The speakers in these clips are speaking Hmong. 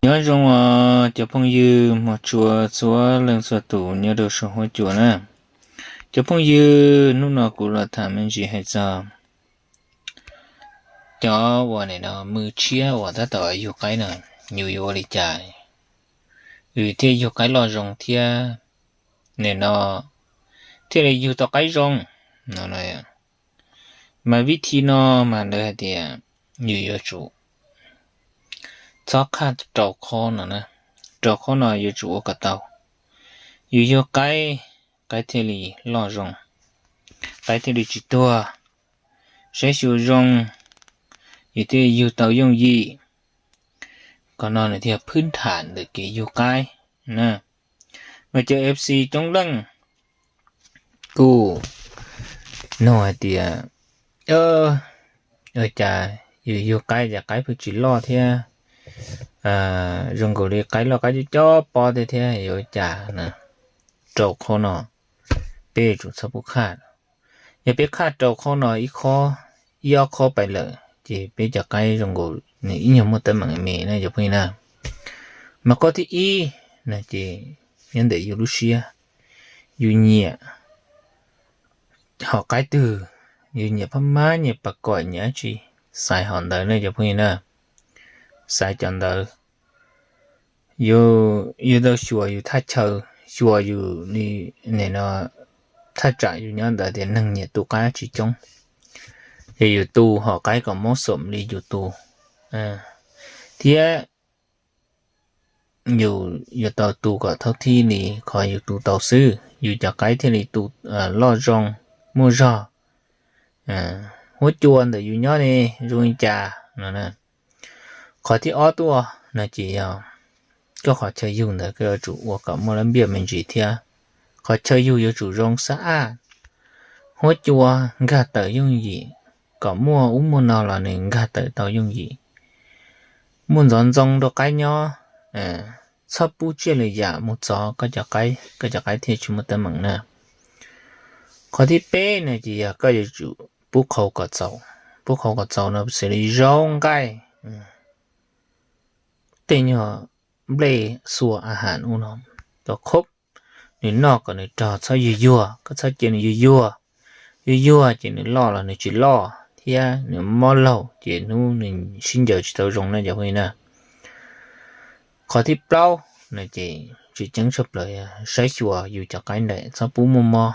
Nyob zoo os cov phooj ywg mog, tsuav txhua leej txhua tus nyob rau saum huab cua na. Cov phooj ywg, hnub no kuv los tham me ntsis hais txog cov uas nim no mws tshiab uas tab tom yug qaib no, yus yuav ua li cas thiaj yug qaib loj zoo thiab nim no thiaj li yug tau qaib zoo no. Mas vib thi no mas lawv hais tias yus yuav tsum txhob qhaj rau qhov no, rau qhov no yuav tsum ua kom tau, yus yug qaib, qaib thiaj li loj zoo, qaib thiaj li tsis tuag, saib xyuas zoo, yus thiaj yug tau yooj yim. Qhov no nws thiaj phwb ntham ntawm kev yug qaib na. Mas cov F C coob leej kuj nug hais tias, ua cas yus yug qaib ces qaib pheej tsis loj thiab, zoo nkaus li qaib loj qaib cov cov pob thiab thiab yuav ua cas na. Rau qhov no peb yuav tsum txhob pub qhaj. Yog peb qhaj rau qhov no ib qhov, ib ob qhov pais lawm ces peb cov qaib zoo nkaus nws ib nyuag muaj teeb meem me na cov phooj ywg na. Mas qhov thib ib no ces nyob ntawm yus lub siab, yus nyiam hom qaib twg, yus nyiam phab mab, nyiam pas kom, nyiam dab tsi, xaiv hom ntawd na cov phooj ywg na. Xaiv cov ntawd, yus tau xyuas yus thaj chaw, xyuas yus li no, thaj tsam yus nyob ntawd tias neeg nyiam tu qaib dab tsi coob, ces yus tu hom qaib kom mob xom li yus tu, thiab yus yuav tau tu kom thawj thib li qhov yus tu tau xwb. Yus cov qaib thiaj li tu loj zoo, muaj zog, huab cua ntawm yus nyob ne zoo li cas no. Qhov thib ob tuaj no ces yog koj qhov chaw yug ntawd koj yuav tsum ua kom muaj lab npiaj me ntsis thiab. Qhov chaw yug yuav tsum zoo xab aj, huab cua nkag tawm yooj yim, kom muaj ub muaj no los nws nkag tawm tau yooj yim. Muaj ntxov ntxoo rau qaib nyob, txhob pub tsiaj li yam mus txov koj cov qaib, koj cov qaib thiaj tsis muaj teeb meem na. Qhov thib peb no ces yog koj yuav tsum pub qhauv kom txaus. Pub qhauv kom txaus no xws li zaub nqaij, tej nyuag nplej xua a has ub no, tau khob, nws noj kom nws rog, txhob yuag yuag, koj txhob cia nws yuag yuag. Yuag yuag ces nws loj los nws tsis loj thiab nws mob laug ces hnub nws sib ncaws tsis tau zoo na cov phooj ywg na. Qhov thib plaub no ces tseem ceeb tshaj plaws, saib xyuas yus cov qaib nraim txhob pub muaj mob.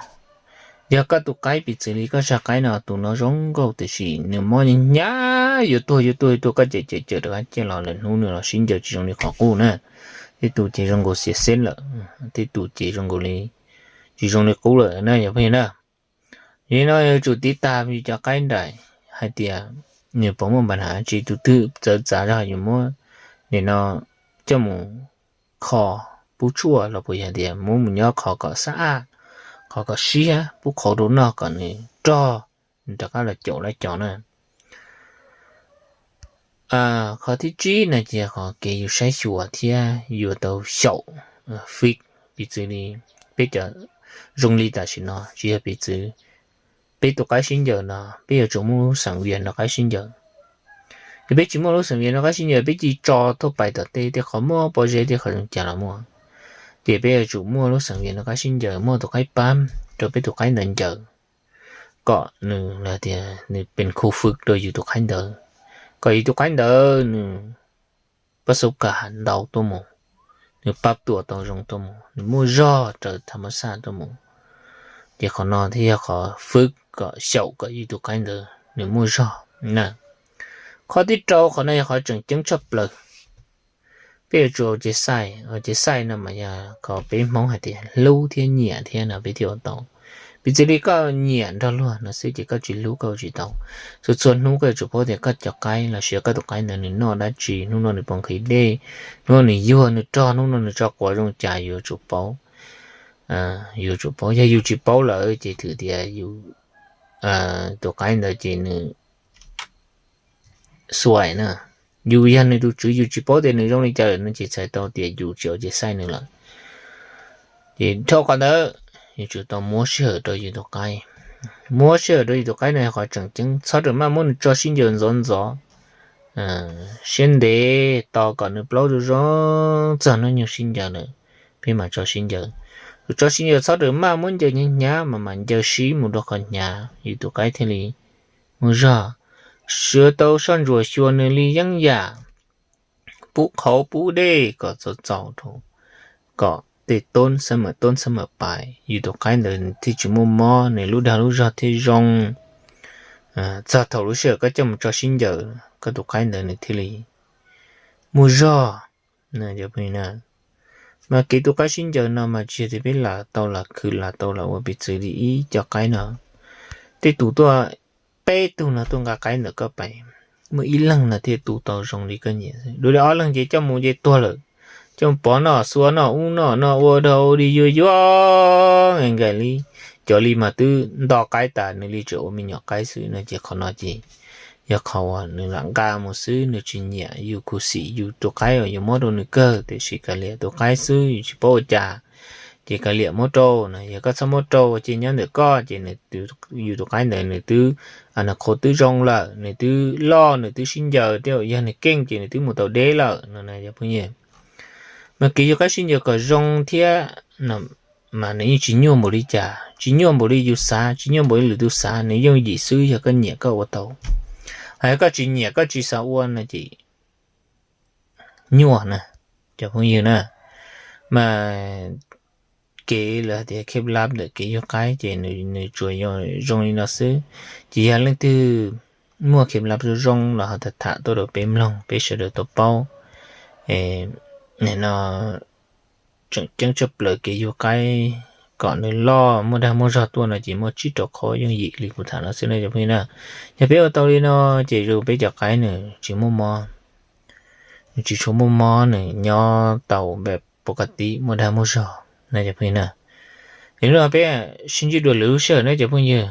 Yog koj tus qaib piv txwv li koj zaj qaib no tus no zoo nkauj tiam sis nws mob hnyav hnyav yuav tuag yuav tuag yuav tuag koj cem cem cem rov qab ciaj los lawm hnub nws los sib ncaws tsis zoo li qhov qub na. Tej tus ces zoo nkaus xiav xeb lawm, tej tus ces zoo nkaus li tsis zoo li qub lawm na cov phooj ywg na. Yog li no yuav tsum tiv tag yus cov qaib nraim hais tias nws puas muaj npa na tsis, tus twg txawv txav zog yus muab nim no coj mus kho pub tshuaj los puas yog tias muab mus nyob qhov kom xab aj, qhov kom siab, pub qhauv rau noj kom nws rog, nws rov qab los caum lawv cov na. Qhov thib tsib no ces qhov kev yus saib xyuas thiab yuav tau xyaum fij. Piv txwv li peb cov zoo li tam sim no tsis yog piv txwv, peb tus qaib sib ncaws no peb yuav tsum muaj lub xeem vias nrog qaib sib ncaws. Yog peb tsis muaj lub xeem vias nrog qaib sib ncaws, peb cia li tso tuaj pais tom tej, tej qhov muaj pob zeb tej qhov zoo cas los muaj, ces peb yuav tsum muaj lub xeem vias nrog qaib sib ncaws, muaj tus qaib pab rau peb tus qaib ntawd ncaws, kom nws tias nws pes khu fwv rau yus tus qaib ntawd, kom yus tus qaib ntawd nws pab xub kas ntau tuaj mus, nws pab tuam tau zoo tuaj mus, nws muaj zog raws tham mas xaj tuaj mus. Ces qhov no thiaj yog qhov fwv kom xyaum kom yus tus qaib ntawd nws muaj zog na. Qhov thib rau, qhov no yog qhov tseem ceeb tshaj plaws. Peb yuav tsum ua cev xaij, ua cev xaij no mas yog qhov peb Hmoob hais tias hlub thiab nyiam thiab no peb thiaj ua tau. Piv txwv li koj nyiam nrog luag no xwb ces koj tsis hlub koj ua tsis tau. Txhua txhua hnub koj yuav tsum paub tias koj cov qaib los sis koj tus qaib ntawd nws noj dab tsi, hnub no nws puas nqhis dej, hnub no nws yuag nws rog, hnub no nws tso quav zoo cas yuav tsum paub. Yuav tsum paub, yog yus tsis paub lawm ces thwm tias yus tus qaib ntawd ces nws xuaim na. Yus yog nws tus tswv yus tsis paub tias nws zoo li cas lawm no ces txhais tau tias yus tsis ua cev xaij nws lawm. Ces dhau qhov ntawd yuav tsum tau muab sij hawm rau yus tus qaib. Muab sij hawm rau yus tus qaib no yog qhov tseem ceeb, txhob rawm maj muab nws tso sib ncaws ntxov ntxov. siab ntev tos kom nws plaub zoo zoo txog hnub nyoog sib ncaws lawm, peb mam tso sib ncaws. Tus tso sib ncaws txhob rawm maj muab ncaws hnyav hnyav mas mam ncaws sib mus rau qhov hnyav, yus tus qaib thiaj li mus zog. Sawv tau soj ntsuam xyuas nws li yeeb yam, pub qhauv pub dej kom txaus txaus rau, kom tej toob xab mam toob xab mam pais, yus tus qaib ntawd thiaj tsis muaj mob, nws lub dag lub zog thiaj zoo. Txog thaum lub sij hawm koj coj mus tso sib ncaws, koj tus qaib ntawd nws thiaj li muaj zog. Mas kev tu qaib sib ncaws no mas tsis yog tias peb lam tau lam khwv lam tau lam ua piv txwv li ib co qaib no. Tej tus tuaj, peb tug no tuaj nqa qaib ntawm koj pais, muaj ib leeg no thiaj tu tau zoo li koj nyiam xwb, dua li ob leeg ces coj mus ces tuag lawm, coj mus pov noj xua noj ub noj no ua dog ua dig yuag yuag nkaim li. Cov li mas twb nto qaib tas nws li tseem ua me nyuam qaib xwb no ces qhov no ces yog qhov uas nws lam nqa mus xwb, nws tsis nyiam yus khuv xim yus tus qaib uas yus muab rau nws kawg, tiam sis kav liam tus qaib xwb yus tsis paub ua cas. Ces kav liam muab rau no, yog koj txhob muab rau ua ces nyob ntawm koj ces yus tus qaib ntawd nws twb, nws qhuav twb zoo lawm, nws twb loj, nws twb sib ncaws, tej zaum yog nws keej ces nws twb mus tau deb lawm no na cov phooj ywg. Mas kev yug qaib sib ncaws kom zoo thiab mas nws yeej tsis nyuaj npaum li cas, tsis nyuaj npaum li yus xav, tsis nyuaj npaum li lwm tus xav, nws yooj yim xwb yog koj nyiam koj ua tau. Hos yog koj tsis nyiam koj tsis xav ua no ces nyuaj na cov phooj ywg na. Mas kev lawv tias kheb lab ntawm kev yug qaib ces nws tsuas yog zoo li no xwb. Ces yog leej twg muaj kheb lab zoo zoo los ho tham tham tuaj rau peb mloog peb sawv daws tau paub. Nim no tseem ceeb tshaj plaws kev yug qaib kom nws loj muaj dag muaj zog tuaj no ces muaj tsib rau qhov yooj yim li kuv tham no xwb na cov phooj ywg na. Yog peb ua tau li no ces zoo peb cov qaib nws tsis muaj mob, nws tsis tshua muaj mob, nws nyob tau npe pov ka tib muaj dag muaj zog na cov phooj ywg na. Es hnub no peb sib ntsib dua lwm lub sij hawm na cov phooj ywg.